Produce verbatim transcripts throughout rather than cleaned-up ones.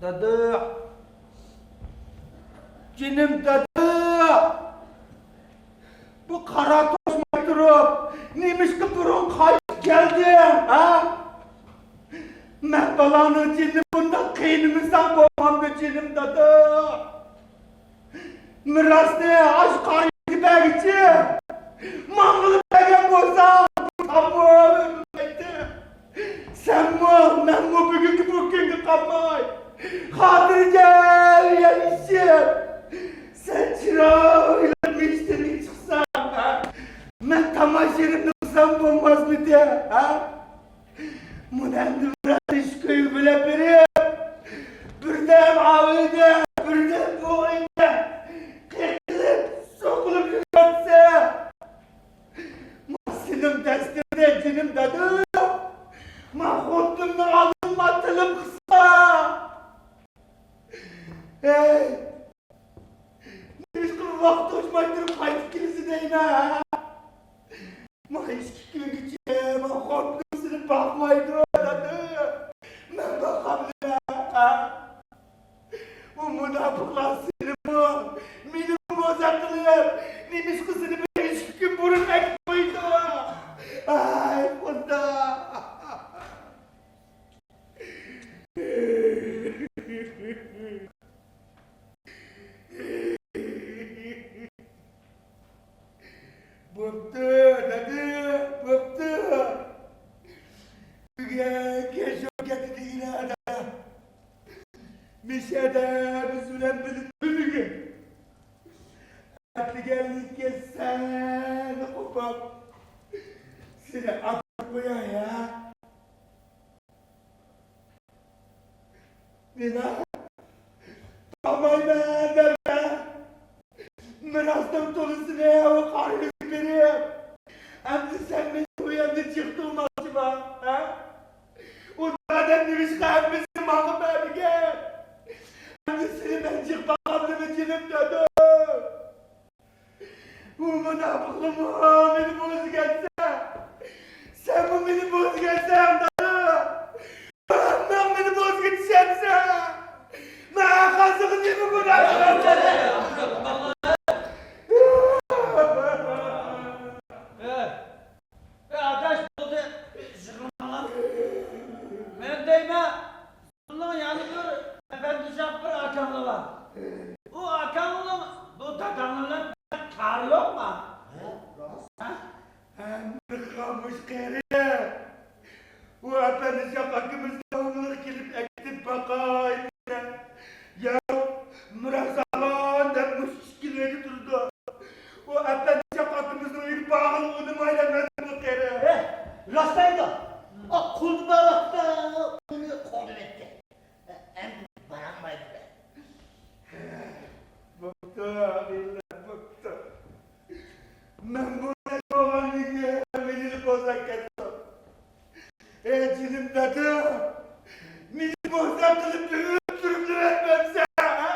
دادا! جېنىم دادا! بۇ قارا توشماي تۇرۇپ، نېمىشقا بۇرۇن قايتىپ كەلدىڭ، ھە؟ مەن بالاڭنىڭ جېنىنى بۇنداق قىينىمىساڭ بولمامدۇ، جېنىم دادا؟ مىراسنى ئاشۇ قارىيىگە بەرگۈچە، ماڭىلا بەرگەن بولساڭ، بۇ تاممۇ ئۆلمەيتتى. سەنمۇ، مەنمۇ بۈگۈنكى بۇ كۈنگە قالماي، خاتىرجەم يەنىشىپ، سەن چىرايلىق مىجىتىمگە چىقساڭ، مەن تاماشىرىمنى قىلسام بولماسمىدى، ھە؟ مۇنەمدىن بىرەر ئىش كۆيگۈلەپ بېرىپ، بىردەم ئاۋۇ ئۆيدە، بىردەم بۇ ئۆيدە قېقىلىپ، سوقۇلۇپ يۈرۈۋاتسا، ما سېنىڭ دەستىڭدە جېنىم دادا، ما خوتۇننىڭ ئالدىدا ما تىلىم قىسقا. ھەي! نېمىشقا ۋاقىت توشماي تۇرۇپ قايتىپ كېلىسە دەيمەن، ھە؟ ما ئىككى كۈنگىچە ما خوتۇنۇم سېنى باقمايدۇ، دادا. مەن باقامدىمەن، ھە؟ ئۇ مۇناپىقلار سېنىمۇ، مېنىمۇ بوزەك قىلىپ، نېمىشقا سېنى بىر ئىككى كۈن بۇرۇن ئەكىپ قويىدۇ؟ ئاي، خۇدا! بوپتۇ، دادا، بوپتۇ. بۈگۈن كەچ بولۇپ كەتتى دېگىنە، دادا. مىشەدە بىز بىلەن بىللە تۈنۈگۈن. ئەتىگەنلىككە سەن قوپۇپ، سېنى ئاتىپ قوياي، ھە؟ مېنى باقمايمەن دەپلا، مىراسنىڭ تولىسىنى ئۇ قارىيىگە بېرىپ، ئەمدى سەن مېنى بۇ يەردە جىق تۇرماقچىما، ھە؟ ئۇ ئادەم نېمىشقا ھەممىسىنى ماڭا بەرمىگەن؟ ئەمدى سېنى مەن جىق باقامدىمەن، جېنىم دادام؟ ئۇ مۇناپىقلىقمۇ مېنى بوزىگەنسە، سەنمۇ مېنى بوزىگەنسەن، دادا. ھەممەڭ مېنى بوزىگە چۈشەمسەن. مەن قازىغىنىمۇ مۇناپىق. ئەي، ئەي، ئاداش، بولدى، يىغلىماڭلار. مەن دەيمەن، سىزنىڭ يەنە بىر ئەپەندىشاق بىر ئاكاڭلار بار. ئۇ ئاكاڭلار بۇ داداڭلار بىلەن بەك كارى يوقما؟ ھە؟ ھە؟ ئەمدى خامۇش قېرى. ئۇ ئەپەندىشاق ئاكىمىز داۋاملىق كېلىپ ئەكېتىپ باقاي دېسە، ياق، مىراس ئالان دەپ مۇشۇ ئىككىلا ئۆيدە تۇرىدۇ. ئۇ ئەپەندىشاق ئاكىمىزنىڭ ئۆيىگە بارغىلى ئۇنىمايدۇ، مەن بۇ قېرى. ھە، راست دەيدۇ. ئا، قولدا بار ۋاقىتتا ئۇنى قوغدىۋەتتى. ئەمدى بارالمايدۇ. بوپتۇ، ئابىللار، بوپتۇ. مەن بۇ بولغاندىن كېيىن مېنى بوزەك كەتتىڭ. ئەي جېنىم دادا، مېنى بوزەك قىلىپ ئۆلتۈرۈپ بېرەتمەمسەن، ھە؟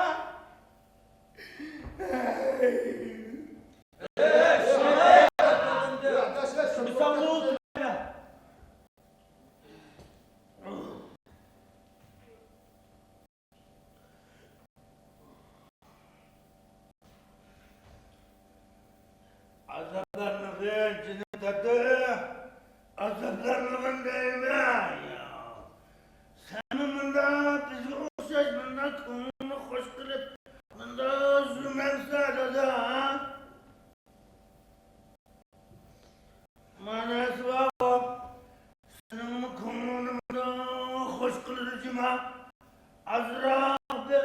ئازابلارمىغىن، جېنىم دادا، ئازابلارمىغىن دەيمەن. سەنمۇ مۇنداق بىزگە ئوخشاش، مۇنداق كۆڭلىنى خوش قىلىپ، مۇنداق يۈرمەمسە، دادا، ھە؟ ماناسى بار. سېنىڭمۇ كۆڭلۈڭنى مۇنداق خوش قىلىدۇ جۇما. ئازراق بىر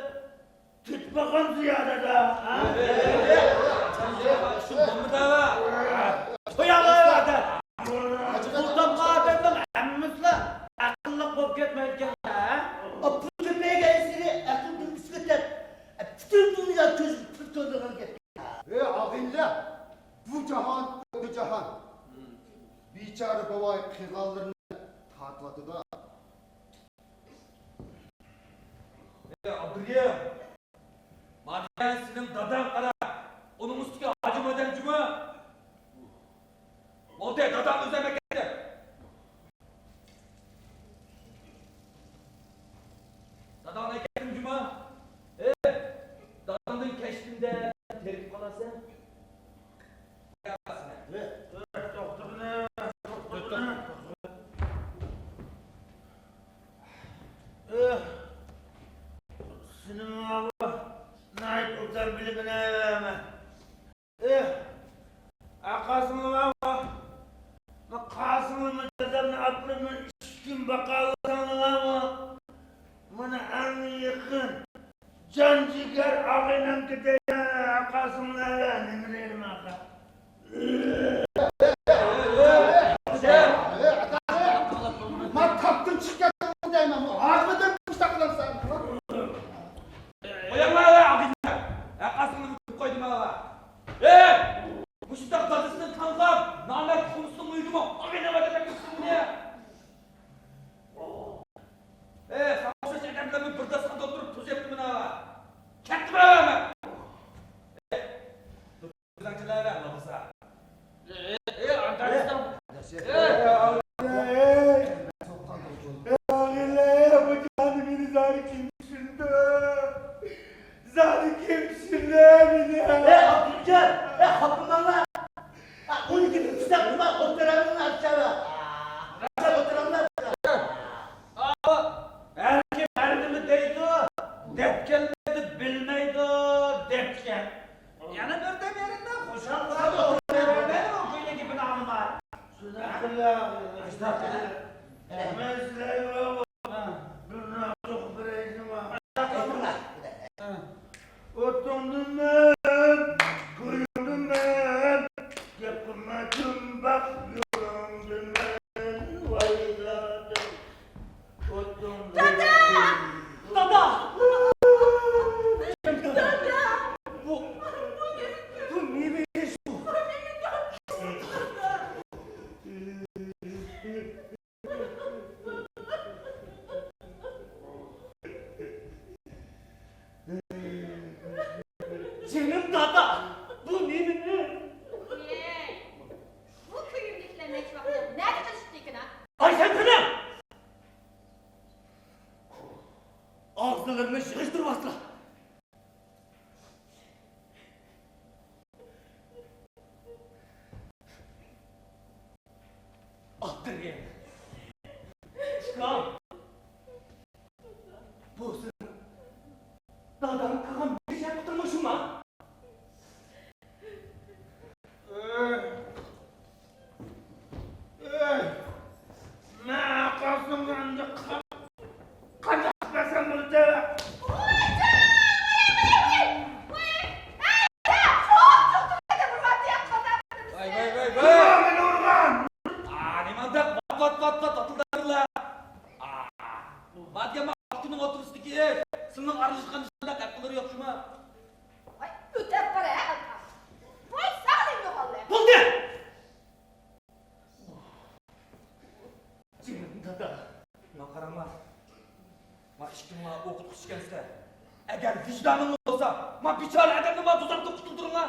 تېتىپ باقامسىز يا دادا، ھە؟ شۇ بولمىدى. توياغلار ئادەم. سۇلتان ئادەمنىڭ ھەممىسىلا ئەقىللىق بولۇپ كەتمەيدىكەن، ھە؟ ئاپپۇ كۆپەيگەنسېرى ئەقىل دۈمبىسىگە تەپ، پۈتۈن دۇنيا كۆزىگە پۈتۈن كۆرىدىغان گەپ. ئەي ئاغىنىلەر، بۇ جاھان ئۆتە جاھان. بىچارە بوۋاي قىلغانلىرىنى تارتىۋاتىدۇ. ئەي ئابدۇرېھىم، مانا سېنىڭ داداڭ قارا، ئۇنىڭ ئۈستىگە ھاجىم ئادەم جۇما. بولدى، داداڭنى ئۆزۈم ئەكەتتىم. داداڭنى ئەكەتتىم. ئاغىنەم كېتەي، ئاقاسىڭلار نېمە دەيدىم ئاقا؟ ما تاپتىن چىقىپ كەتتىڭ دەيمەن، ھازىردىن مۇشۇنداق قىلامسەن؟ قويۇڭلار ئاغىنەم، ئاقاسىڭلارنى قويدۇم ھالا. ئەي! مۇشۇنداق دادىسىنى تاڭلاپ، نامەرد تۇخۇمسىزنىڭ ئۆيىگىمۇ ئاغىنەم دەپ كەتتىڭمۇ؟ ئەي، ساڭا ئوخشاش ئادەملەرنى بىر داستىخاندا ئولتۇرۇپ تۇز يەپتىمەن ھا. كەتتىمەن مەن. ئۆزۈڭ كېلەۋەر، بولمىسا. ئەي، ئەي، ئەي، ئانتارىستان. ئەي! ئاغىنەم، بۇ جاھاندا مېنى زادى كىم چۈشۈرىدۇ؟ زادى كىم چۈشۈرىدۇ مېنى؟ ئەي، ئابدۇلجان! ئەي، خاپىماڭلار! ئەي، ئۇنىڭكى پۇرسەت نېمە؟ ئولتۇراۋېرىڭلار ئاشۇ يەردە. ئولتۇراڭلار. ھەر كىم ھەر نېمە دەيدۇ، دەپ كەلمەيدۇ، بىلمەيدۇ، دەپ كەل. يەنە بىردەم يېرىڭدە خۇشال-خۇشال ئولتۇرۇۋەرمەيلى، ئۇ كۈينىڭ گېپىنى ئاڭلىماي. شۇنداق قىلىڭ. مەن سىلەرگە بىر ناتۇق بېرەي جۇمۇ. ئوتۇڭدىمەن، گۇيۇڭدىمەن، گەپ قىلما جۇمباق يولۇڭدىمەن، ۋاي دادام. دادا! دادا! دادا! بۇ، بۇ نېمە ئىش بۇ؟ جېنىم دادا، بۇ نېمە؟ ئەي، بۇ كۆيۈملۈكلەر نەچچە ۋاقىت نەدە قېلىشىپتىكىن ھە؟ ئايسەن تېنىڭ! ئاغزىلىرىمنى يىغىشتۇرۇۋاتىلا. ئابدۇرېھىم. ئۇكام. بۇ سېنىڭ داداڭ قىلغان بىر گەپ قىلمىشىما؟ ئەي! ئەي! مەن ئاقاسىڭغا ئەمدى قا-، قانداق بەرسەم بولىدۇ؟ ۋاي، ۋاي، ۋاي، ۋاي! مېنى ئۇرغان! ئا، نېمانداق ۋات، ۋات، ۋات، ۋات ئاتىلىدىلا؟ ئا، بۇ بادىيەم ئاقتىنىڭ ئوتتۇرىسىدىكى ئىش. سىلىنىڭ ئارىلىشىدىغان ئىشلاردەك ھەققىلىرى يوق شۇما؟ ۋاي، ئۆتەپ بار ھە، ئاكا. ۋاي، ساغلىم يوقالدى. بولدى! جېنىم دادا. ماڭا قاراڭلار. ما ئىككىڭلار ئوقۇتقۇچى ئىكەنسىلەر. ئەگەر ۋىجدانىڭلار بولسا، ما بىچارە ئادەمنى ما دوزاختىن قۇتۇلدۇرۇڭلار.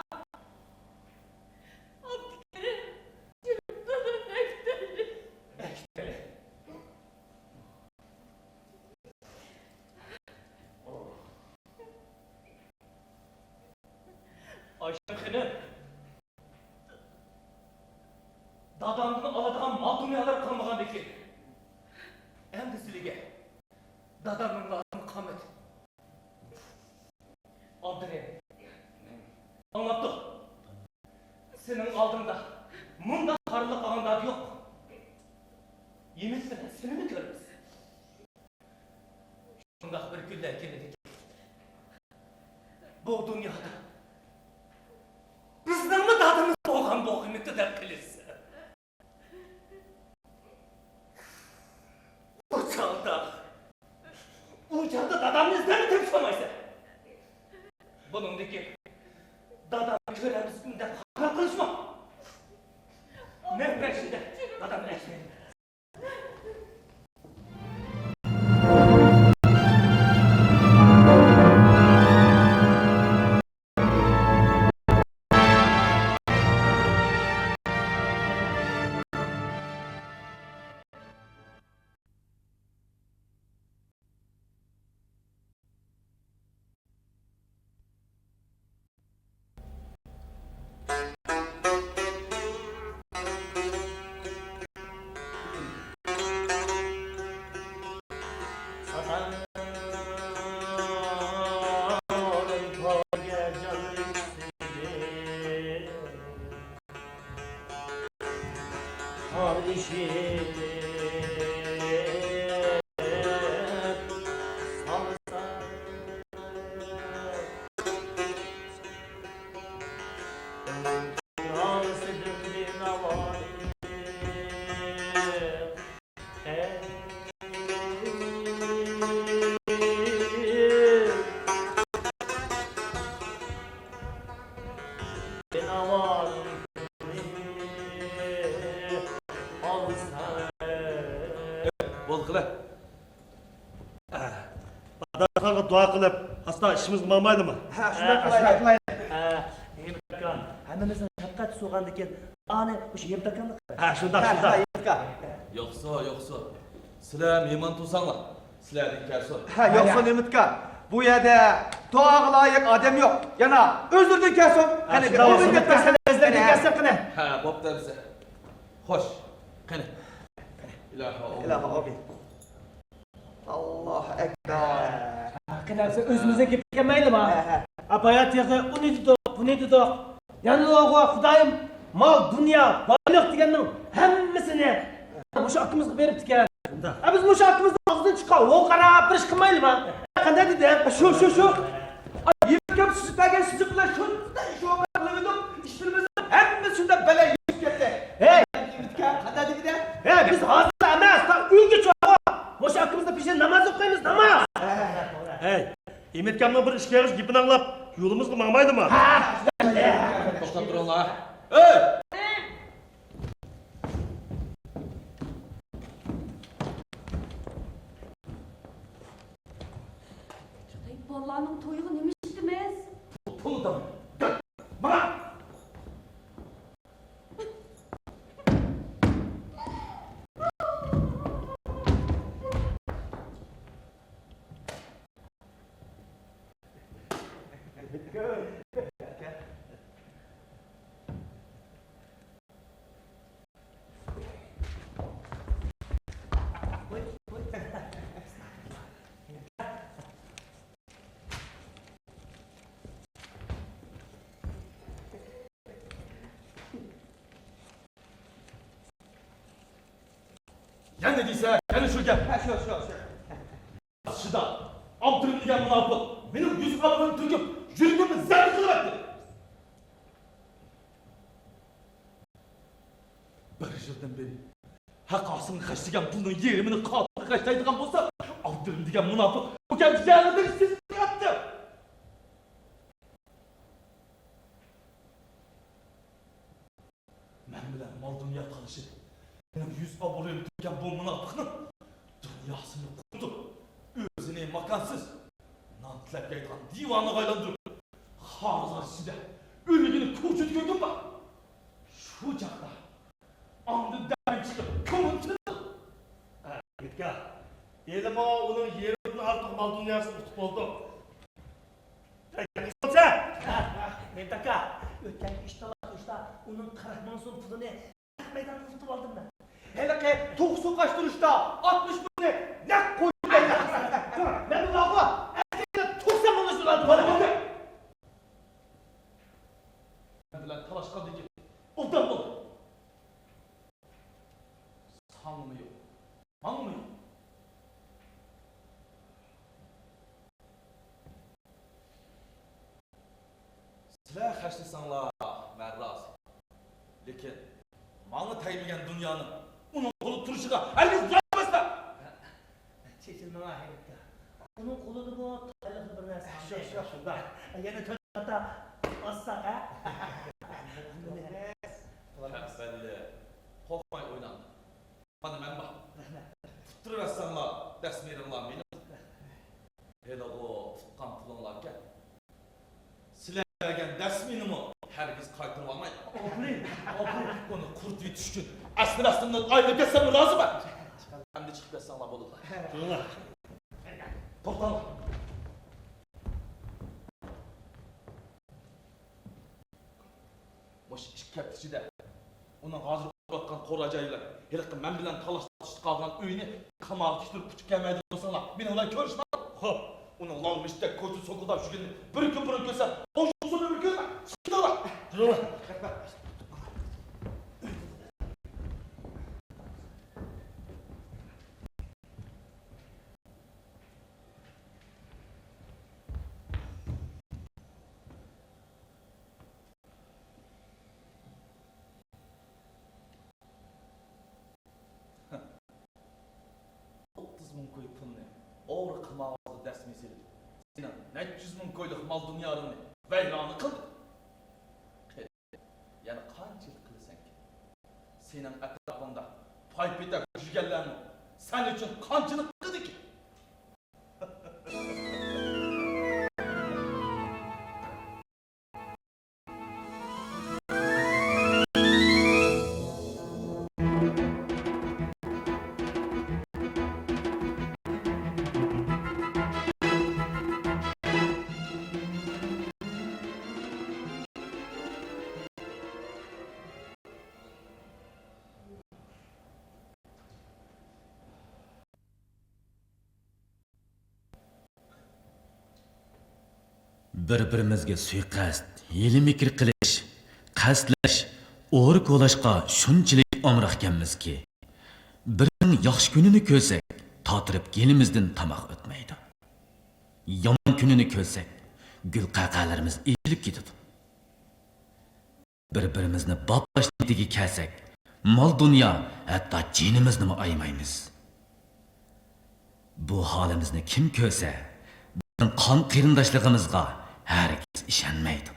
ئابدۇكېرىم، جېنىم دادا، ئەكېتەيلى. ئەكېتەيلى. ئايشەم خېنىم، دادامدىن ئالىدىغان مال-دۇنيالار قالمىغاندىكىن، ئەمدى سىلىگە دادامنىڭ لازىمى قالمىدى. ئابدۇرېھىم، ئاڭلاپتۇ. سېنىڭ ئالدىڭدا مۇنداق خارلىق قالغان دادى يوق. يېمىش بىلەن سېنىمۇ كۆرىمىز. شۇنداق بىر كۈنلەر كېلىدىكى، بۇ دۇنيادا بىزنىڭمۇ دادىمىز بولغان بولغىيمىدى دەپ قېلىسەن. ئۇ چاغدا، ئۇ چاغدا دادامنى ئىزدەپمۇ تېپىشالمايسەن. بۇنىڭدىكى دادامنى كۆرەمسىز دەپ خىيال قىلىشما. مەن بەشىدە دادامنى ئەكىرەيلى. بولدى قىلە. ئادەمخانغا دۇئا قىلىپ، ئاستا ئىشىمىزغا ماڭمايلىمۇ؟ ھە، شۇنداق قىلايلى. ھە، ھېيت ئاكام، ھەممىمىزنىڭ شەپقەت سۇغاندىكىن، ئانى مۇشۇ ھېيت ئاكامنى قىلاي. ھە، شۇنداق، ھە، شۇنداق. ھە، ھېيت ئاكا. يوقسۇ، يوقسۇ. سىلەر مېھمان تۇرساڭلار، سىلەردىن كەلسۇن. ھە، يوقسۇ، ھېيت ئاكا. بۇ يەردە دۇئاغا لايىق ئادەم يوق. يەنە ئۆزلىرىدىن كەلسۇن. ھە، قېنى، شۇنداق بىر بولسۇن. ئۆزلىرىدىن كەلسۇن، قېنى. ھە، بوپتۇ ئەمىسە. خوش، قېنى. ئىلاھا ئوبى. ئىلاھا ئوبى. ئاللاھۇ ئەكبەر. قېنى ئەمىسە ئۆزىمىزنىڭ گېپىگە كەلمەيلىما؟ ھە، ھە. ئاپايا تېخى ئۇنى دېدۇق، بۇنى دېدۇق. يەنىلا ئوغۇ خۇدايىم، مال، دۇنيا، بايلىق دېگەننىڭ ھەممىسىنى مۇشۇ ئاكىمىزغا بېرىپتىكەن. ئە، بىز مۇشۇ ئاكىمىزنىڭ ئاغزىدىن چىققان ھو قاراپ بىر ئىش قىلمايلىما؟ قانداق دېدى؟ شۇ، شۇ، شۇ. ئاي، يېپىكەم سۈزۈپ بەرگەن سۈزۈك بىلەن شۇنداق شوۋا قىلىۋېتىپ، ئىشلىرىمىزنىڭ ھەممىسى شۇنداق بەلەي يېتىپ كەتتى. ھەي! يىگىتكە قانداق دېگىنە؟ ھەي، بىز ھازىر ئەمەس، تا ئۆيگە چوغا. مۇشۇ ئاكىمىزنىڭ پېشىدە ناماز ئوقۇيمىز، ناماز. ھەي، ئىمىتكامنىڭ بىر ئىككى ئېغىز گېپىنى ئاڭلاپ، يولىمىزغا ماڭمايلىما؟ توختاپ تۇرۇڭلار. ھەي! شۇ بالىلارنىڭ تويىغا نېمە ئىشلىتىمىز؟ پۇل، پۇل دەڭ. ماڭا! يەنە دېسە، يەنە شۇ گەپ. ھە، شۇ، شۇ، شۇ. شۇدا، ئابدۇرېھىم دېگەن مۇناپىق مېنىڭ يۈز قابىقىمنى تۈركۈپ، يۈرىكىمنى زەردە قىلىۋەتتى. بىر يىلدىن بېرى ھەق ھاسىلىغا خەجلىگەن پۇلنىڭ يېرىمىنى قاتىلغا خەجلەيدىغان بولسا، ئابدۇرېھىم دېگەن مۇناپىق بۇ گەپنى يەنە بىر سېزىپ قاپتۇ. مەن بىلەن مال-دۇنيا تالىشىپ، مېنىڭ يۈز-ئابرۇيۇم تۆككەن بۇ مۇناپىقنىڭ دۇنياسىنى قۇردۇرۇپ، ئۆزىنى ماكانسىز، نان تىلەپ يەيدىغان دىۋانىغا ئايلاندۇرۇپ، خار-زار ئىچىدە ئۆلگىنى كوچىدا كۆردۈم بار. شۇ چاغدا ئاندىن دەم چىقىپ، كۆڭلۈم تىنىدۇ. ھېيتكا، ھېلىمۇ ئۇنىڭ يېرىمدىن ئارتۇق مال-دۇنياسىنى ئۇتۇپ بولدۇق. ھېيت ئاكا، ئۆتكەن ئىش تالاش ئۇرۇشتا ئۇنىڭ قىرىق مىڭ سوم پۇلىنى نەق مەيداندا ئۇتۇپ ئالدىم مەن. ھېلىقى توخۇ سوقاشتۇرۇشتا ئاتمىش مىڭنى نەق قويدۇم. مەن بۇلارغا ئەسلىدە توقسان مىڭنى سۇناردىم. مانا بولدى. مەن بىلەن تالاشقاندىكىن ئوبدان بول. ساڭىمۇ يوق، ماڭىمۇ يوق. سىلەر خەجلىسەڭلار، مەن رازى. لېكىن ماڭا تەگمىگەن دۇنيانىڭ ئۇنىڭ قولىدا تۇرۇشىغا ھەرگىز رازى ئەمەسمەن. چېچىلماڭ، ھېيت ئاكا. ئۇنىڭ قولىدىمۇ تايىنلىق بىر نەرسە قالمىدى. شۇ، شۇ، شۇنداق. يەنە تۆت قاتا ئازساق، ھە؟ ھەببەللى، قورقماي ئويناڭ. مانا مەن بار. رەھمەت. تۇتتۇرۇۋەتسەڭلار، دەسمىلىرىڭلار مېنىڭ. ھېلىغۇ تۇتقان پۇلۇڭلاركەن. سىلەر بەرگەن دەسمىنىمۇ ھەرگىز قايتۇرۇۋالمايمەن. ئاپىرىن، ئاپىرىن. ئۇنى قۇرۇتۇۋېتىش ئۈچۈن ئەسلى مەقسىتىمدىن ئايرىلىپ كەتسەممۇ رازىمەن. ئەمدى چىقىپ كەتسەڭلار بولىدۇ. توختاڭلار. مۇشۇ ئىككى ھەپتە ئىچىدە ئۇنىڭ ھازىر ئولتۇرۇۋاتقان قورا جايى بىلەن ھېلىقى مەن بىلەن تالاش-تارتىشتا قالغان ئۆيىنى كامالغا كەلتۈرۈپ ئۇچۇپ كەلمەيدۇ بولساڭلار، مېنىڭ بىلەن كۆرۈشمەڭ. خوپ. ئۇنىڭ لالما ئىشتەك كوچىدا سوكۇلداپ يۈرگىنىنى بىر كۈن بۇرۇن كۆرسەم، ئوڭشۇقسىز ئۆمۈر كۆرمەڭ. چىقىڭلار. ئوتتۇز مىڭ كوي پۇلنى ئوغرى قىمارۋازغا دەسمى سېلىپ، سېنىڭ نەچچە يۈز مىڭ كويلۇق مال-دۇنيالىرىنى ۋەيرانە قىلدى. يەنە قانچىلىك قىلىسەنكىن؟ سېنىڭ ئەتراپىڭدا پاي-پېتەك يۈرگەنلەرمۇ سەن ئۈچۈن قانچىلىك قىلىدىكىن؟ بىر-بىرىمىزگە سۇيىقەست، ھىيلە-مىكىر قىلىش، قەستلەش، ئورا كولاشقا شۇنچىلىك ئامراقكەنمىزكى، بىرىنىڭ ياخشى كۈنىنى كۆرسەك، تاتىرىپ گېلىمىزدىن تاماق ئۆتمەيدۇ. يامان كۈنىنى كۆرسەك، گۈل-قەقەلىرىمىز ئېچىلىپ كېتىدۇ. بىر-بىرىمىزنى باپلاش نىيىتىگە كەلسەك، مال-دۇنيا، ھەتتا جېنىمىزنىمۇ ئايىمايمىز. بۇ ھالىمىزنى كىم كۆرسە، بىزنىڭ قان قېرىنداشلىقىمىزغا ھەرگىز ئىشەنمەيدۇ.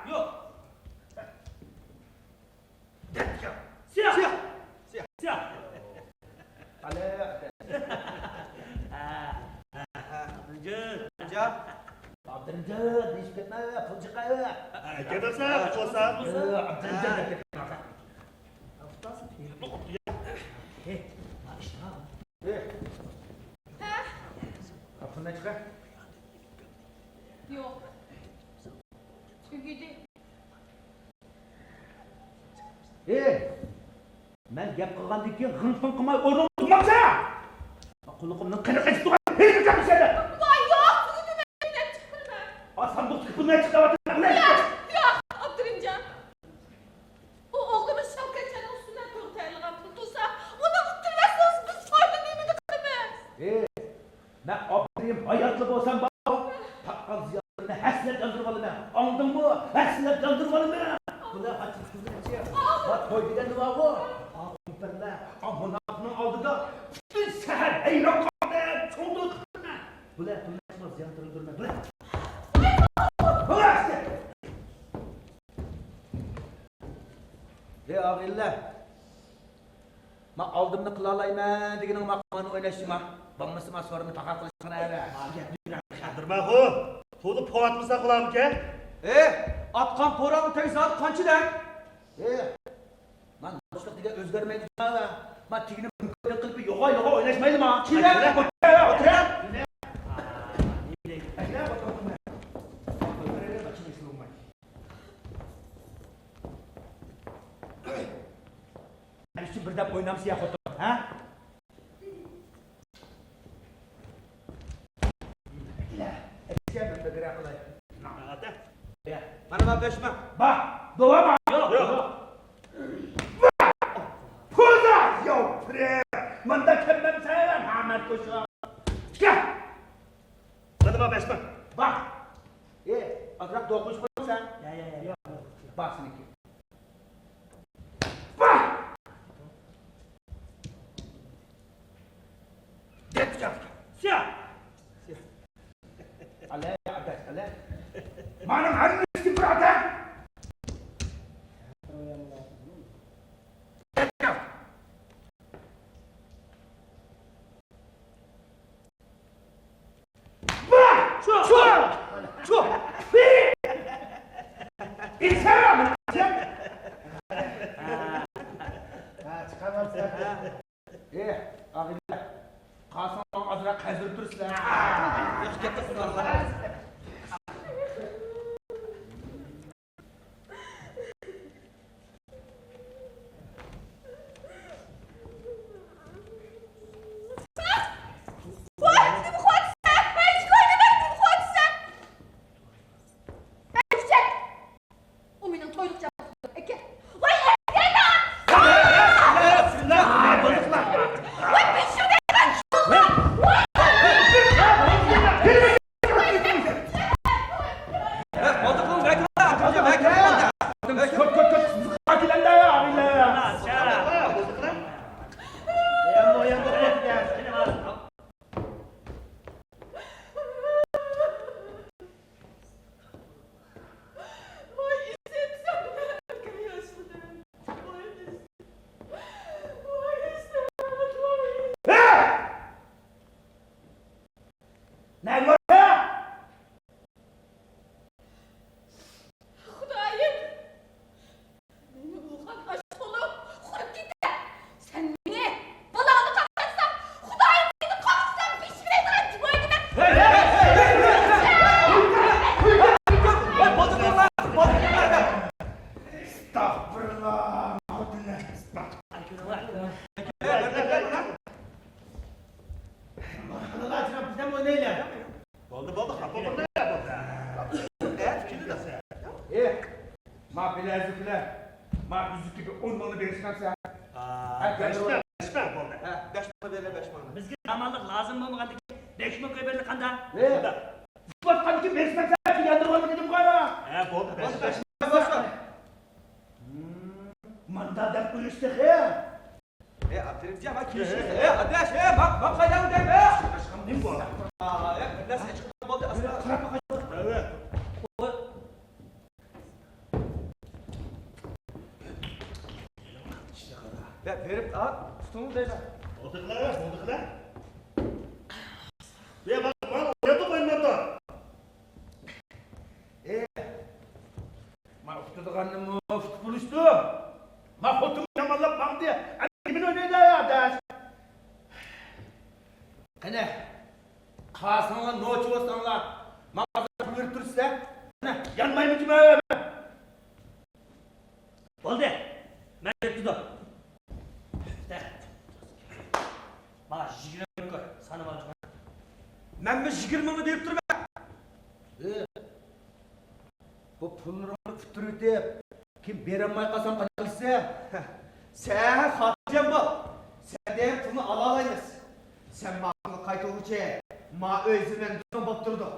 ياق. سىياھ! سىياھ! سىياھ! ئابدۇرېھىمجان! ئابدۇرېھىمجان، دېيىشىپ كەتمە، پۇل چىقار. كەتمەسە، پۇل بولسا. ئابدۇرېھىمجان دەپ كەتمە. ھە؟ پۇل نەچچە؟ يوق. تۈگىدى. ئېي، مەن گەپ قىلغاندىن كېيىن غىڭ-پىڭ قىلماي ئورنۇڭدىن تۇرمامسەن! قۇلىقىمنىڭ قېنى قېچىپ تۇرغان ھېلىقى گەپ ئىشلەتمە! ۋاي، ياق، تۈگىدى، مەن نەچچە قىلىمەن. ئا، ساندۇقتىكى پۇلنى نەچچە قىلىۋاتىسەن؟ ياق، ياق، ئابدۇرېھىمجان. ئۇ ئوغلىمىز شاۋكەتجاننىڭ ئۈستىدىن تۇغ تەييارلىغان پۇل تۇرسا، ئۇنى ئۇتتۇرۇۋەتسىڭىز، بىز تويدا نېمىنى قىلىمىز؟ ئېي، مەن ئابدۇرېھىم ھاياتلا بولسام بار، تارتقان زىيانلىرىنى ھەسسىلەپ ياندۇرۇۋالىمەن. ئاڭلىدىڭمۇ؟ ھەسسىلەپ ياندۇرۇۋالىمەن. بۇلار ئاچچىق كۈلمەكچى. ھا، توي دېگەن نېمە بۇ؟ ھا، كۈمپۈرلەر. ھا، مۇناپىقنىڭ ئالدىدا پۈتۈن شەھەر ھەيران قالدى. چوڭ توي قىپتىمەن. بۇلار كۈلمەكچى، زىيان تۇرۇلدۇرىمەن. بۇلار. بۇلار ئىشتە. ئەي ئاغىنىلەر، ما ئالدىمنى قىلالايمەن دېگىنىڭ ما قامان ئويناشما. بولمىسا ما سورۇننى پاخال قىلىشقا نەۋە. قادىرماخۇ، تولا پوۋاتمىسا قىلامىكەن؟ ئېي، ئاتقان پوراڭ تەگسە قانچىدەك؟ ئېي، ما نوچىلىق دېگەن ئۆزگەرمەيدۇ جۇما. ما تېگىنى مۇنكەر قىلىپ يوغا-يوغا ئويناشمايلى ما. كېلە، ئولتۇرە، ئولتۇرە. نېمە ئۈچۈن بىردەم ئوينامسىز يا خوتۇن، ھە؟ مانا ما بەش مىڭ. با، دوۋاما. يوق، يوق. كوزا، ياۋ، پىرە. ماندا كەممەمسەن، نامەرد قوشۇق. چىقە. مانا ما بەش مىڭ. با. ئېي، ئازراق دوقۇنۇش قويسا. يا، يا، يا، يا. با سېنىڭكى. با! دەپ چاقتى. سىيا! ئەلە، ئاداش، ئەلە. مانىڭ ھەممىسى بىر ئادەم. دەپ چاقتى. شۇ! شۇ! شۇ! ئىنسان! بىلەن ماڭا ئۈزۈككە بىر ئون مىڭنى بېرىشمەمسەن؟ ھە، بەش مىڭ، بەش مىڭ بولدى. ھە، بەش مىڭ بېرىلە، بەش مىڭنى. بىزگە ئامانلىق لازىم بولمىغاندىكىن بەش مىڭ كوي بېرىلە قاندا؟ ھە. ئۇخلاپ قالغاندىكىن بېرىشمەمسەن، ياندۇرۇۋالدى دېدىمغۇ ئانا. ھە، بولدى، بەش مىڭ. بولدى، بولدى. ماندا دەپ قويۇش تېخى. ئەي، ئاپىرىن جىيەم، ھە، كېلىشىڭىز. ئەي، ئاداش، ئەي، ماق، ماق قايداڭ دەيمەن. نېمە بولدى؟ ئەي، بىر نەرسە چىققان بولدى، ئەسلا. بە، بېرىپ، ئا، تۇتۇڭ دەيمەن. بولدى قىلە، بولدى قىلە. يا، مانا، مانا، ئويناپ قويماپتۇ. ئەي، ما ئۇتىدىغاننىمۇ ئۇتۇپ بولۇشتۇ. ما خوتۇن يامانلاپ ماڭدى. ئەمدى نېمىنى ئوينايدۇ ئاداش؟ قېنى، قالساڭلار نوچى بولساڭلار، ماڭا پۇل بېرىپ تۇرسىلەر. قېنى، يانمايمۇ جىما. بولدى، مەن بېرىپ تۇردۇم. ماڭا يىگىرمە مىڭ كوي، سانىۋال جۇما. مەنمۇ يىگىرمە مىڭنى بېرىپ تۇرىمەن. ئى، بۇ پۇللىرىڭنى ئۇتتۇرۇۋېتىپ، كېيىن بېرەلمەي قالسام قانداق قىلىسەن؟ سەن خاتىرجەم بول. سەندىن پۇلنى ئالالايمىز. سەن ما پۇلنى قايتۇرغۇچە، ما ئۆي زېمىن بىزنىڭ بولۇپ تۇرىدۇ.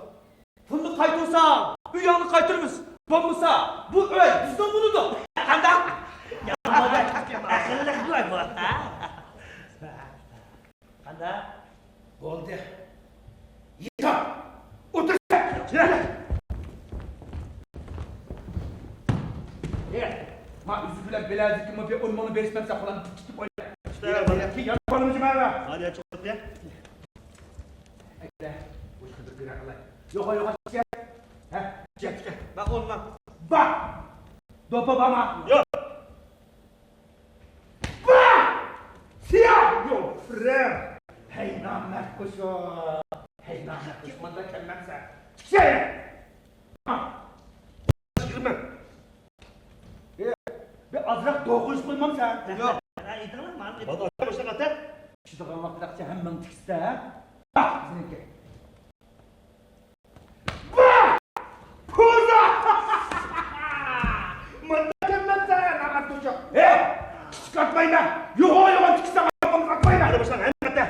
پۇلنى قايتۇرساڭ، ئۆيۈڭنى قايتۇرىمىز. بولمىسا، بۇ ئۆي بىزنىڭ بولىدۇ. قانداق؟ يامان ئەقىللىق بۇ، ھە؟ قانداق؟ بولدى. يېتىڭ! ئولتۇر! ئى، ما ئۈزۈك بىلەن بىلەزىكىمۇ بىر ئون مىڭنى بېرىشمەمسەن، قولۇمنى تىتىپ قويىمەن. ئىشتە، يەنە، يەنە، يەنە بالىمنى جىمالا. ھادى، چىقىپ كەت. ئەكەلە، بۇ يەردە بىر گىرە قىلاي. يوقا، يوقا، چىقىپ كەت. ھە، چىقىپ كەت. مەن ئون مىڭ. با! دوپپا بارمۇ؟ يوق. با! سىيا! يوق، فرېم! ھەي، نامەرد قوشۇن! ھەي، نامەرد قوشۇن، ماندا كەلمەمسەن. چىقىشە! يىگىرمە. ئى، بىر ئازراق دوقۇشۇپ قويمامسەن؟ يوق. ھە، ئېيتىڭلار، مانا. بولدى، ئاتا، باشلاق ئاتا. چىدىغان ۋاقىت ئاقچا ھەممىڭ تىكىسىدە، ھە؟ باق، بىزنىڭكى. ۋا! پوزا! ماندا كەلمەمسەن، ئاغا توچۇق. ھە! كىچىك ئاتمايمەن. يوغان، يوغان تىكىسەڭ، ئاتمايمەن. ھەدە باشلاق، ھەممە ئاتا.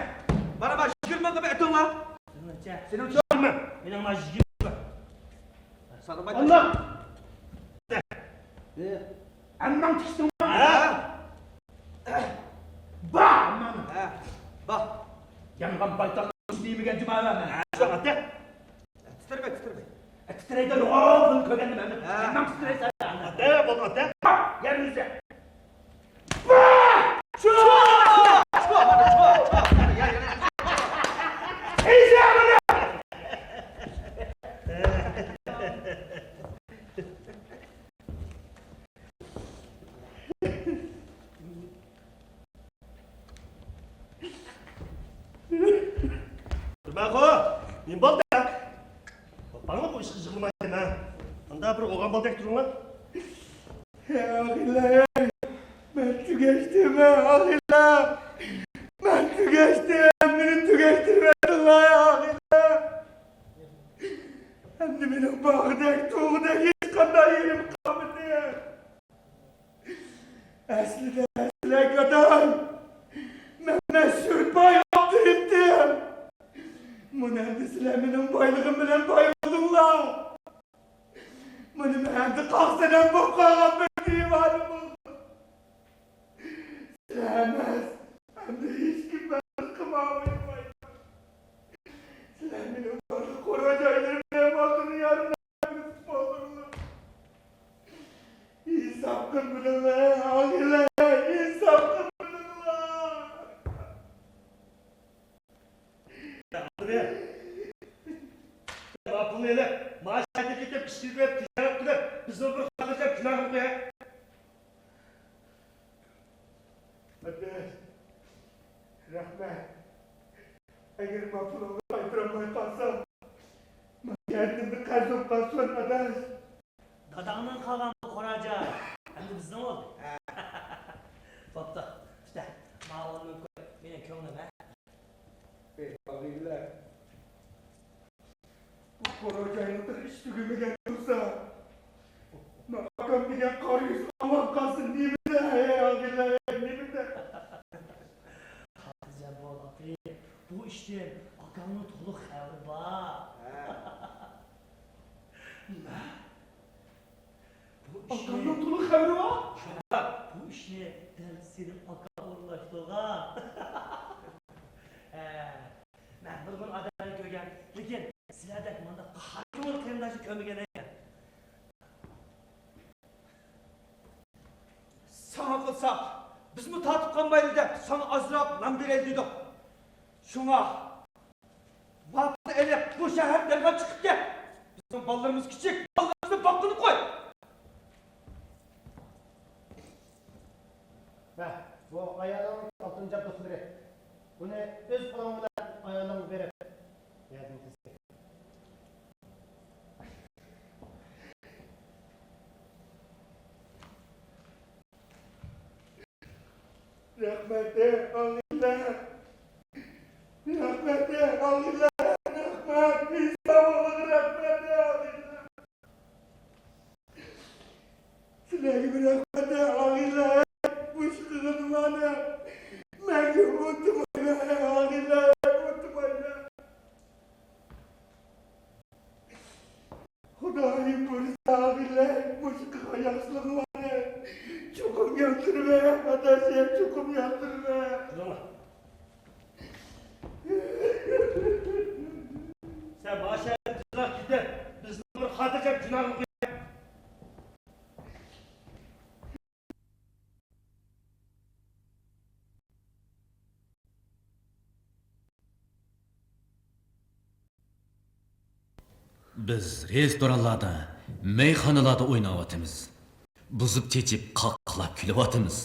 مانا، مانا، يىگىرمە مىڭغا بىر ئېتىڭلار. سېنىڭچە؟ سېنىڭچە؟ يىگىرمە. مېنىڭ مانا يىگىرمە. سانىماي. ئاللا! ئى، ھەممەڭ تىكىشتىڭمۇ؟ ھە. با، ھەممەڭ. ھە، با. يانغان بايتالنى يېمىگەن جۇمالار مەن. ھە، شۇ ئاتە. تىترىمەي، تىترىمەي. تىترەيدۇ، يوق، بۇنى كۆرگەندىم ھەممە. ھە. ھەممەڭ تىترەيسەن. ئاتە، بولدى، ئاتە. يەر يۈزى. ماخو، نېمە بولدى؟ باپاڭلار بۇ ئىشقا يىغلىمايدىكەن ھە؟ ئاندا بىر ئوغان بالىدەك تۇرۇڭلار. ئاغىلە، مەن تۈگەشتىم، ئاغىلە. مەن تۈگەشتىم، مېنى تۈگەشتۈرۈۋەتتىڭلار، ئاغىلە. ئەمدى مېنىڭ باغدەك، تۇغدەك ھېچقانداق يېرىم قالمىدى. ئەسلىدە سىلەر گاداي، مەن مەشھۇر باي بولۇپ تۇرۇپتىم. مانا ئەمدى سىلەر مېنىڭ بايلىقىم بىلەن باي بولدۇڭلار. مانا مەن ئەمدى قاقسەنەم بولۇپ قالغان بىر دىۋانە بولدۇم. سىلەر ئەمەس، ئەمدى ھېچكىم مەن قىلمايدۇ. سىلەر مېنىڭ بارلىق قورا جايلىرىمنى، مال-دۇنيامنى بولدۇڭلار. ئىنساپ قىلمىدىڭلار، ئاغىلار، ئىنساپ قىلمىدىڭلار. ئاغىلار، ما پۇلنى ئېلىپ، مانا شەھەرگە كېتىپ، ئىشكە كىرىپ، تىجارەت قىلىپ، بىزمۇ بىر خاتىرجەم كۈن ئاخىرى قوياي. ئاداش، رەھمەت. ئەگەر ما پۇلۇڭنى قايتۇرالماي قالسام، ما جەھەننەمدە قەرز بولۇپ قالسۇن، ئاداش. داداڭنىڭ قالغان بۇ قورا جاي ئەمدى بىزنىڭ بولدى. بوپتۇ، ئىشتە، ماۋۇنى كۆر، مېنىڭ كۆڭلۈم، ھە؟ ئەي، ئاغىنىلەر. بۇ قورا جاينىڭ تېخى ئىشى تۈگىمىگەن تۇرسا، ماكام دېگەن قارا يۈز ئىشنى دەل سېنىڭ ئاكاڭ ئورۇنلاشتۇرغان. ھە، مەن نۇرغۇن ئادەملەرنى كۆرگەن، لېكىن سىلەردەك مۇنداق قاھار كۆڭۈل قېرىنداشنى كۆرمىگەن ئىكەن. ساڭا قىلساق، بىزمۇ تارتىپ قالمايلى دەپ، ساڭا ئازراق نان بېرەيلى دېدۇق. شۇڭا، ماپىنى ئېلىپ، بۇ شەھەر دەرگاھ چىقىپ كەت. بىزنىڭ بالىلىرىمىز كىچىك، بالىلىرىمىزنى باققىنى قوي. ھە، بۇ ئايالىڭنىڭ ئالتۇن جابدۇقلىرى. بۇنى ئۆز قولۇڭ بىلەن ئايالىڭغا بېرىپ، يەردىن كېسىپ. رەھمەت، ئاغىنىلەر! رەھمەت، ئاغىنىلەر! رەھمەت! ئىسلامغا رەھمەت، ئاغىنىلەر! سىلەرگىمۇ رەھمەت، ئاغىنىلەر! مۇشۇ قىلغىنىڭلارنى مەڭگۈ ئۇنتۇمايمەن، ئاغىنىلەر، ئۇنتۇمايمەن! خۇدايىم بۇيرۇسا، ئاغىنىلەر، مۇشۇ قىلغان ياخشىلىقلارنى چوقۇم ياندۇرىمەن، ئاداش، چوقۇم ياندۇرىمەن. تۇرۇڭلار. سەن ماشەدىن تېزراق كېتىپ، بىزنى بىر خاتىرجەم جۇناغا قويۇپ. بىز رېستورانلاردا، مەيخانىلاردا ئويناۋاتىمىز. بۇزۇپ چېچىپ، قاقاقلاپ كۈلۈۋاتىمىز.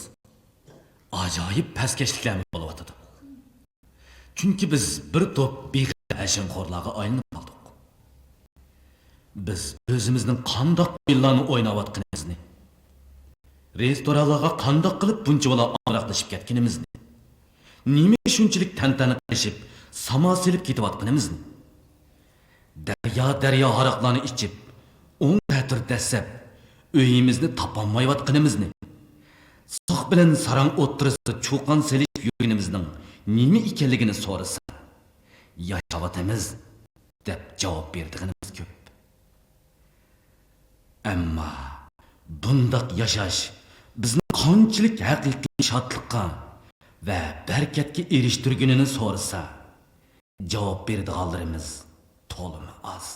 ئاجايىپ پەسكەشلىكلەرمۇ بولۇۋاتىدۇ. چۈنكى بىز بىر توپ بىخەتەر ھەشەمخورلارغا ئايلىنىپ قالدۇق. بىز ئۆزىمىزنىڭ قانداق ئويۇنلارنى ئويناۋاتقىنىمىزنى، رېستورانلارغا قانداق قىلىپ بۇنچىۋالا ئامراقلىشىپ كەتكىنىمىزنى، نېمىگە شۇنچىلىك تەنتەنە قىلىشىپ، ساما سېلىپ كېتىۋاتقىنىمىزنى، دەريا-دەريا ھاراقلارنى ئىچىپ، ئوڭ تەتۈر دەسسەپ، ئۆيىمىزنى تاپالمايۋاتقىنىمىزنى، ساق بىلەن ساراڭ ئوتتۇرىسىدا چۇقان سېلىشىپ يۈرگىنىمىزنىڭ نېمە ئىكەنلىكىنى سورىسا، ياشاۋاتىمىز، دەپ جاۋاب بېرىدىغىنىمىز كۆپ. ئەمما بۇنداق ياشاش بىزنى قانچىلىك ھەقىقىي شادلىققا ۋە بەرىكەتكە ئېرىشتۈرگىنىنى سورىسا، جاۋاب بېرىدىغانلىرىمىز تولىمۇ ئاز.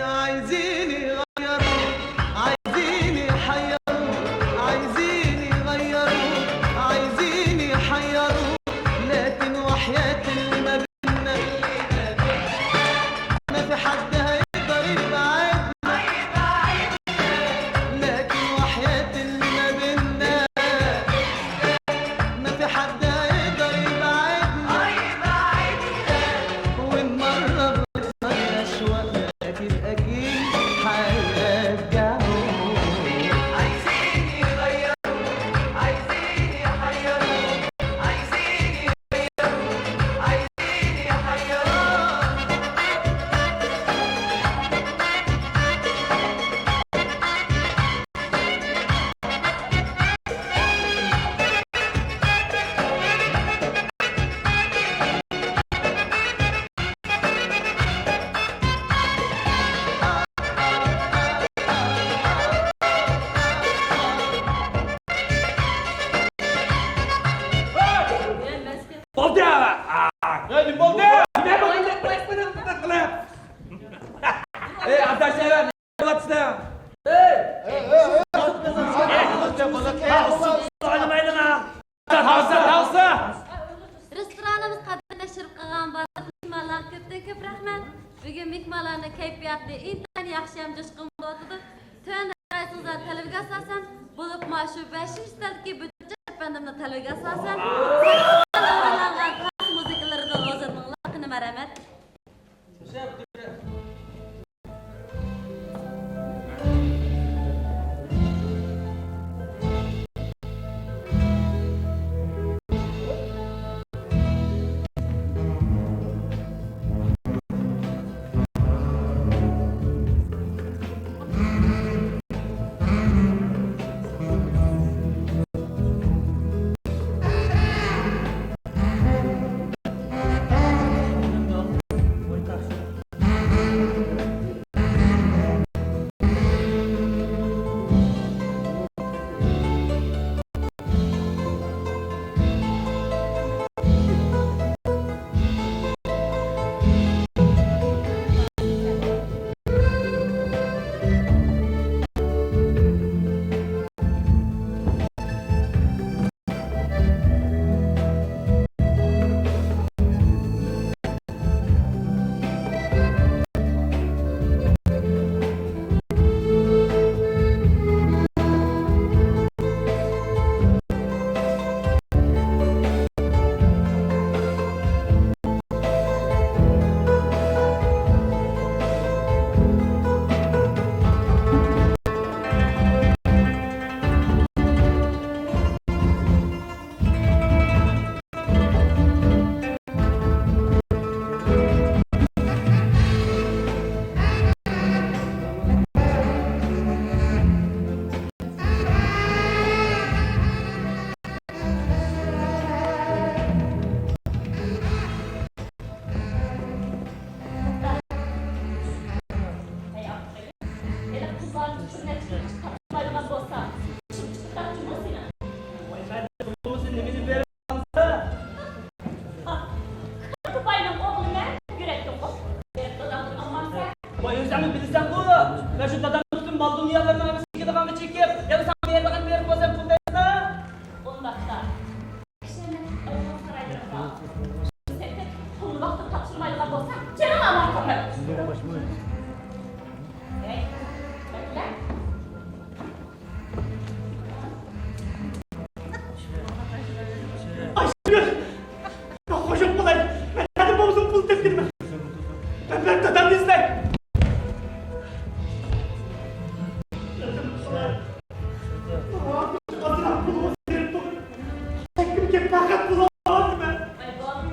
عايزين يغيروا، عايزين يحيروا، عايزين يغيروا، عايزين يحيروا، لكن وحياة اللي ما بينا ما في حد هيقدر يبعدنا. لكن وحياة اللي ما بينا ما في حد هيقدر يبعدنا. وإن مرة بصنا الأشواق، لكن أكيد هيرجعوا. عايزين يغيروا، عايزين يحيروا، عايزين بولدى! نېمە بولدى؟ نېمە بولدى؟ ئەي، ئاداش، نېمە قىلىۋاتىسىلەر؟ رېستورانىمىز قەدىرىنى ئاشۇرۇپ قىلغان بارلىق مېھمانلارغا كۆپتىن كۆپ رەھمەت. بۈگۈن مېھمانلارنىڭ كەيپىياتى ئىنتايىن ياخشى ھەم جۇشقۇن بولۇۋاتىدۇ. تۆۋەندە رايىسىڭىزلارنى تەلۋىگە ئاساسەن، بولۇپمۇ شۇ بەشىنچى تەلدىكى بۈدۈچى ئەپەندىمنى تەلۋىگە ئاساسەن، سەھنىدە ئوينالغان تانس مۇزىكىلىرىدىن ھۇزۇرۇڭلارغا قېنى مەرھەمەت. تاپشۇرمايدىغان بولسا، چىقىپ چىقىپ تاپشۇرما سېنىڭ. ۋاي، مەن بولمىسا نېمىنى بېرىپ قالسا؟ ئاھ، كىر، بۇ باينىڭ ئوغلى مەن، يۈرەككە قوپ. بېرىپ داداڭدىن ئالمامسەن؟ ۋاي، ئۆزۈڭمۇ بىلىسەنغۇ، مەن شۇ دادامنىڭ پۈتۈن مال-دۇنيالىرىنىڭ ھەممىسىنى چېكىدىغانغا چېكىپ، يەنە ساڭا بېرىدىغان بېرىپ بولسام پۇل دەيسەن. ئۇنداقتا. كىشىلەرنىڭ ئەۋلاد سارايلىرىغا سېتىپ، پۇلنى ۋاقتىدا تاپشۇرمايدىغان بولساڭ، جېنىڭ ئامان قالمايدۇ. ھەي، بەكلەر. ئايشەگۈل! خوش بولاي! مەن نەدىن بولمىسۇن پۇل تېپكىنىمەن. مەن، مەن دادامنى ئىزدەي. ئاي، بولدى،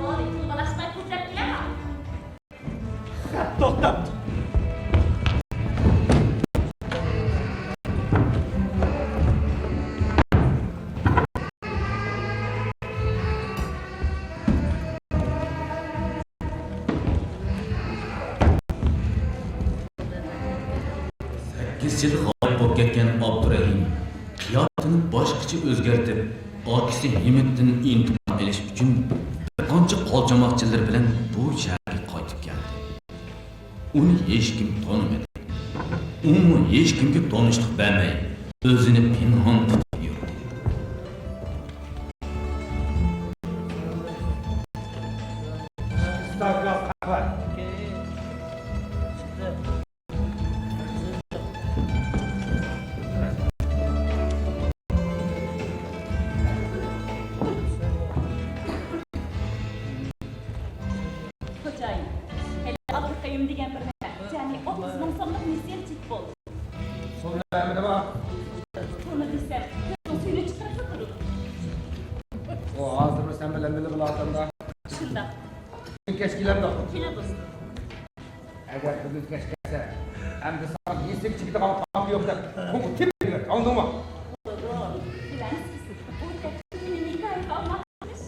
بولدى، توۋلاشماي پۇل تېپكىلە. توختاپ. سەككىز يىل غايىب بولۇپ كەتكەن ئابدۇرېھىم قىياپىتىنى باشقىچە ئۆزگەرتىپ، ئاكىسى ھىمىتتىن ئىنتىقام ئېلىش ئۈچۈن بىر قانچە قول چاماقچىلىرى بىلەن بۇ شەھەرگە قايتىپ كەلدى. ئۇنى ھېچكىم تونۇمىدى. ئۇمۇ ھېچكىمگە تونۇشلۇق بەرمەي، ئۆزىنى پىنھان تۇتۇپ يۈردى. خوجايىن، ھېلى ئابدۇقەييۇم دېگەن بىر نەپەر جەمئىي ئوتتۇز مىڭ سوملۇق نېسىيە چېكىپ بولدى. سومنى بەرمىدىما؟ سومنى دېسەم، كۆزنىڭ سۈيىنى چىقىرىپ تۇرىدۇ. ئۇ ھازىرمۇ سەن بىلەن بىللە بولۇۋاتامدا؟ شۇنداق. بۈگۈن كەچ كېلەمدۇ؟ كېلىدۇ. ئەگەر بۈگۈن كەچ كەلسە، ئەمدى ساڭا نېسىگە چېكىدىغان پاكا يوق دەپ، قوڭغۇ تېپىپ بېرىمەن، ئاڭلىدىڭمۇ؟ بولىدۇ. بىلەمسىز، ئۇ كەچتە مېنى ھېكايىگە ئالماقچىمىش.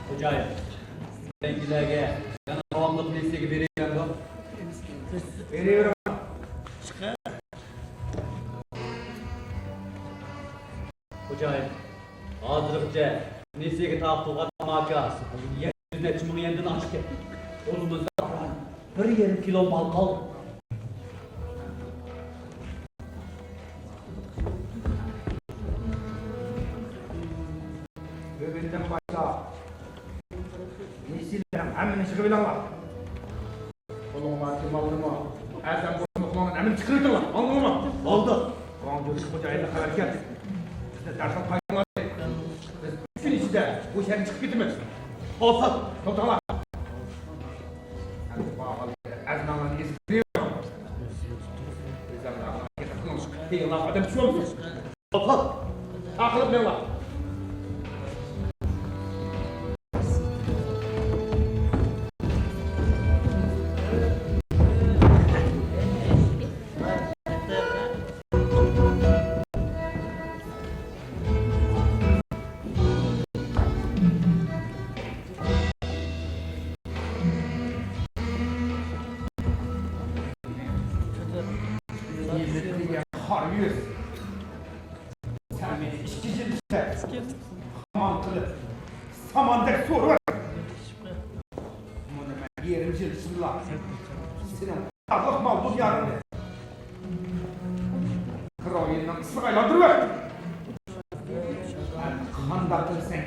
خوجايىن، سەنكىلەرگە يەنە داۋاملىق نېسىگە بېرىۋەردۇ. بېرىۋېرىڭ. خوجايىن، ھازىرغىچە نېسىگە تارقىتىلغان تاماكا يەتتە يۈز نەچچە مىڭ يەندىن ئاشتى. قولىمىزدا بىر يېرىم كىلو مال قالدى. بۈگۈندىن باشلاپ نېسىلەرنىڭ ھەممىنى يىغىۋېلىڭلار. قولۇڭلاردىكى مالنىمۇ، ئەرزان بولغان مالنىڭ ھەممىنى چىقىرىۋېتىڭلار. ئاڭلىدىڭلارمۇ؟ بولدى. ۋاڭ جۆشۈن خوجايىننىڭ خەۋىرى كەلدى. بىزدە دەرسخانا پايلىمايدۇ. بىز ئۈچ كۈن ئىچىدە بۇ شەھەردىن چىقىپ كېتىمىز. بولسۇن. توختاڭلار. ئەمدى بارغانلىرى ئەزمەڭلارنى ئېزىپ بېرىڭ. ئۆزۈڭلارنىڭ گېپىڭلارنى قىلىڭلار، ئادەم چۈشۈرمىسۇن. توختاڭ. تاقىلىپ مېڭىڭلار. قارا يۈز. سەن مېنى ئىككى يىل ئىچىدە خامان قىلىپ، ساماندەك سورۇۋەتتىڭ. بۇنى مەن يېرىم يىل ئىچىدىلا سېنىڭ بارلىق مال-دۇنياڭنى كىرويىننىڭ ئىسسىغا ئايلاندۇرۇۋەتتىم. ئەمدى قانداق قىلىسەن؟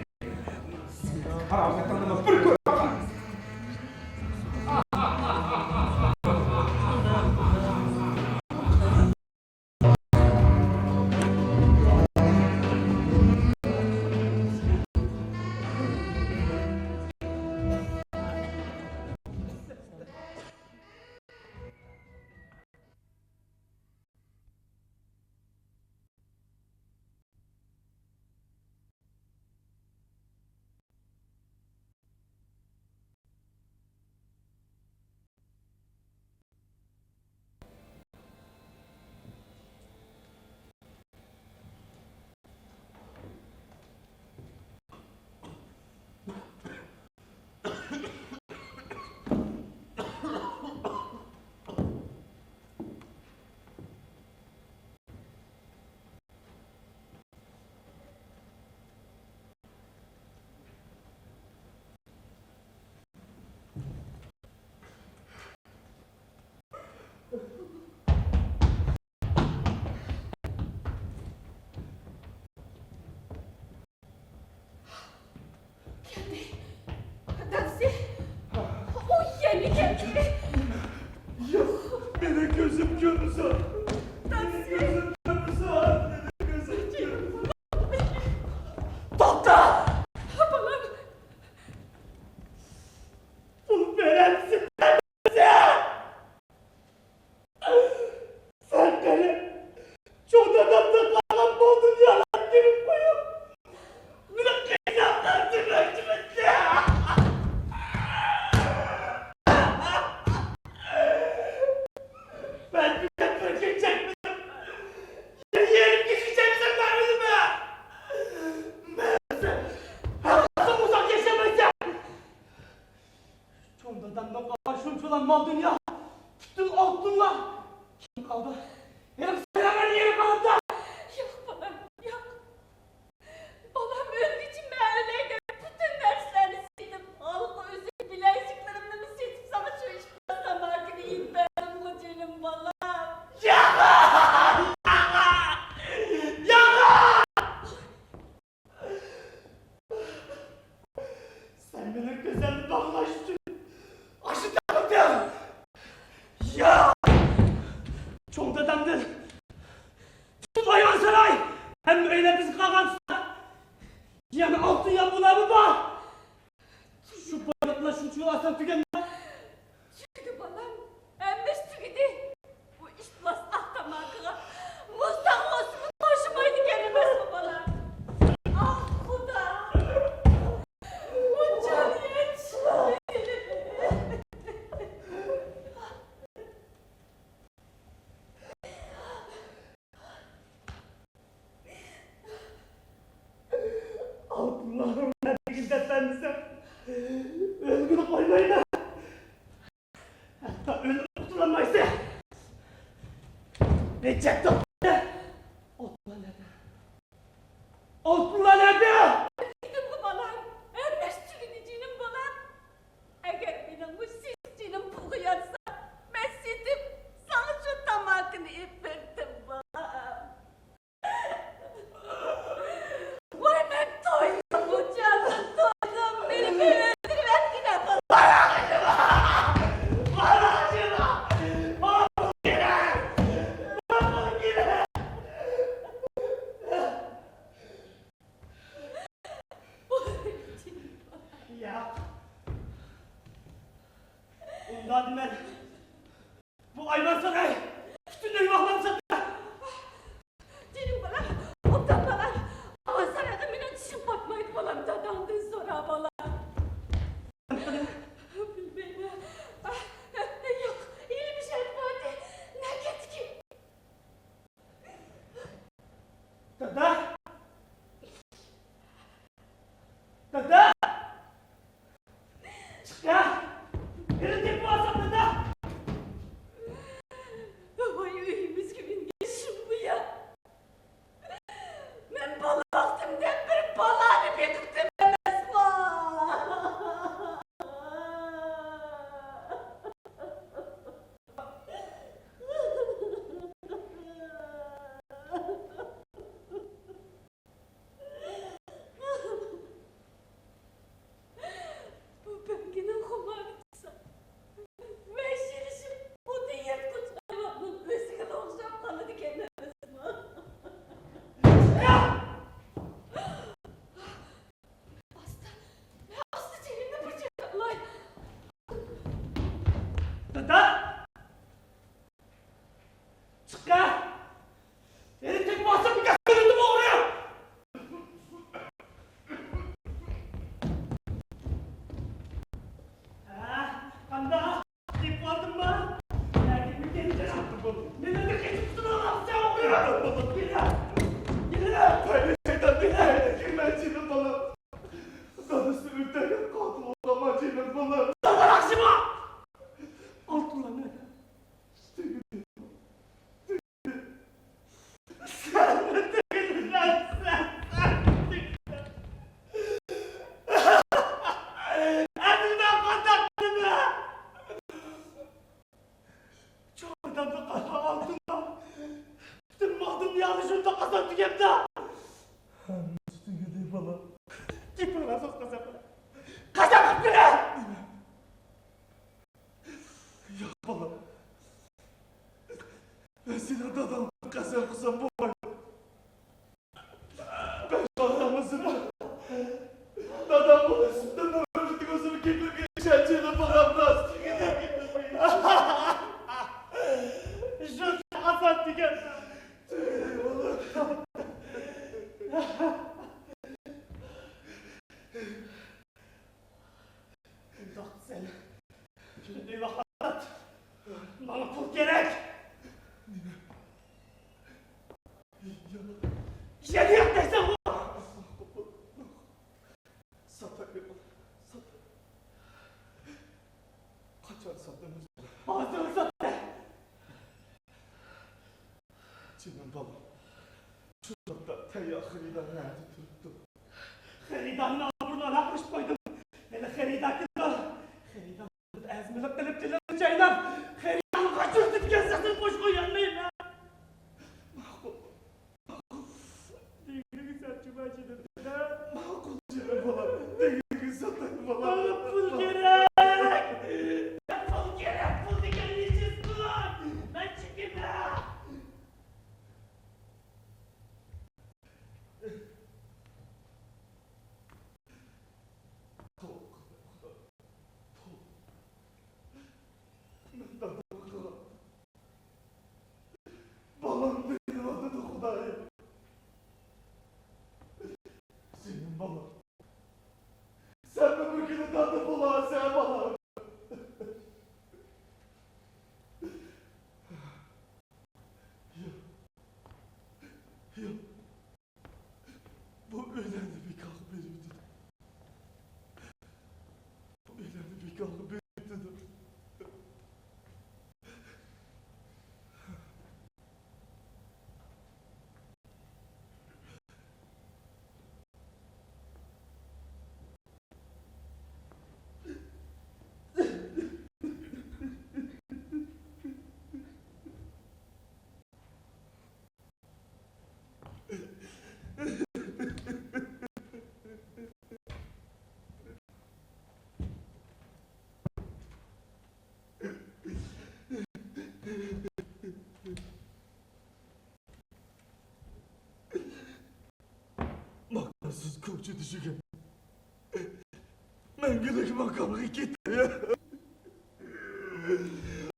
سېنىڭ پاراسىتىڭنىمۇ بىر كۆرۈپ باقاي. مال-دۇنيا، پۈتۈن ئالتۇنلار كېيىن قالدى. ھېلىقى سەرەڭگەر يېرى قالدى. ياق، بالام، ياق. بالام ئۆلگۈچە مەن ئۆلەي دەپ پۈتۈن نەرسىلەرنى سېتىپ، ھالقا ئۈزۈك بىلەزۈكلىرىمنىمۇ سېتىپ ساڭا شۇ ئىپلاس تاماكىنى ئېلىپ بەردىمغۇ جېنىم بالام. ياق! ياق! ياق! سەن مېنىڭ كۆزلەرنى باغلاش ئۈچۈن ئاشۇ تاپتىڭ. ياق! چوڭ دادامدىن پۈتۈن ئايۋان ساراي، ھەممە ئۆيلەر بىزگە قالغان تۇستا، يەنە ئالتۇن يامغۇرلارمۇ بار. شۇ بايلىقلار شۇنچىۋالا ئاسان تۈگەلمەيدۇ. تۈگىدى بالام، ھەممىسى تۈگىدى. بۇ ئىپلاس ئاق تاماكىغا مۇز تاغ بولسىمۇ توشىمايدىكەن ئەمەسمۇ بالام؟ ئاھ خۇدا! بۇ جان يەتىشمىدى. ئالتۇنلارنى نەدىگە دەپ بەرمىسەم، ئۆلگىلى قويمايمەن. ھەتتا ئۆلۈپ قۇتۇلالمايسەن. نەجەت توختى! ئالتۇنلار نەدە؟ ئالتۇنلار نەدە؟ دېدىمغۇ بالام، ھەممىسى تۈگىدى جېنىم بالام. ئەگەر مېنىڭمۇ سېسىق جېنىم پۇلغا يارىسا، مەن سېتىپ ساڭا شۇ تاماكىنى ئېلىپ بەردىم بالام. ۋاي، مەن تويدۇم، بۇ چاغدا تويدۇم. مېنى بىر ئۆلتۈرۈۋەتكىنە، بالام. ياق. ئۇنداق دېمە. بۇ ئايۋان ساراي پۈتۈنلەي ۋاڭلاپ چىقتى. جېنىم بالام، ئوبدان بالام. ئاۋۇ سارايغا مېنىڭ چىشىم پاتمايدۇ بالام، داداڭدىن سورا بالام. بىلمەيمەن. ياق، ھېلىمۇ شەرت بارتى. نەگە كەتتىكىن؟ دادا! دادا! چىققا! يەنە تېپىپ ئالسام دادا! ۋاي، ئۆيىمىزگە مىنگەن شۇمبۇيا! مەن بالا ۋاقتىمدىن بېرى بالانى بېقىپتىم ئەمەسما! بۇ بەڭگىنىڭ خۇمارى چىقسا، ۋەھشىيلىشىپ، خۇددى يىرتقۇچ ھايۋاننىڭ ئۆزىگىلا ئوخشاپ قالىدىكەن ئەمەسمۇ؟ ئاستا، ئاستا چېيىمنى بىر چېقىپ ئالاي. دادا! چىققا! يەنە تېپىۋالسام، گەپ قىلىۋېتىم ئوغرى! ھە، قانداق؟ تېپىۋالدىممۇ؟ نەگە كەتتىڭ؟ نېمىدىن قېچىپ قۇتۇلالامسەن ئوغرى؟ كېلە! كېلە! قايدا شەيتان، كېلە! كىرمە جېنىم بالام! دادىسىنى ئۆلتۈرگەن قاتىل بولغانما جېنىم بالام؟ داۋالاقچىما! ئالتۇنلارنى چوڭ ئادەمنى قارا ئالدىڭلار. پۈتۈن مال دۇنيانى شۇنداق قازاندى گەپتە. ھەممىسى تۈگىدى، بالام. گېپىڭ راست، قەسەم قىلە. قەسەم قىلە! ياق، بالام. مەن سېنىڭ داداڭدىن قەسەم قىلسام بولمايدۇ. مەن داداڭنىڭ ئىسمىدىن نۆۋەتلىك ئۆزۈمنىڭ كېپىلگە ئىشەنچىنى باقامدۇ؟ شۇ ئاسان دېگەن. جېنىم بالام، شۇنداق تەييار خېرىدار نەدە تۇرۇپتۇ؟ خېرىدارنىڭ ئابرۇيىنى ھاراق ئىچىپ قويدۇم. ھېلى خېرىدار كېلىدۇ. خېرىدار ئەزمىلىك قىلىپ، تىلىنى چايناپ، خېرىدارنى قاچۇرتۇپ كەتسە، سېنى بوش قويالمايمەن. ماقۇل. ماقۇل. دېگىنىڭگە سەن جۇما جېنىم. ماقۇل جېنىم بالام. دېگىنىڭگە سەن بالام. ماڭا پۇل كېرەك. پۇل كېرەك. پۇل دېگەن نېچىسى پۇل؟ مەن چېكىمەن. بالام دېيىۋاتىدۇ خۇدايىم. جېنىم بالام. سەنمۇ بىر كۈنى دادا بولارسەن بالام. ياق. ياق. بۇ ئۆيلەرنى بىكارغا بېرىۋېتىدۇ. بۇ ئۆيلەرنى بىكارغا بېرىۋېتىدۇ. ماكانسىز كوچا دېشىگەن. مەڭگۈلۈك ماكانغا كېتەي.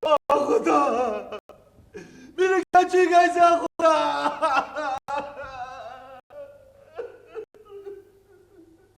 ئاھ، خۇدا! مېنى كەچۈرگەيسەن،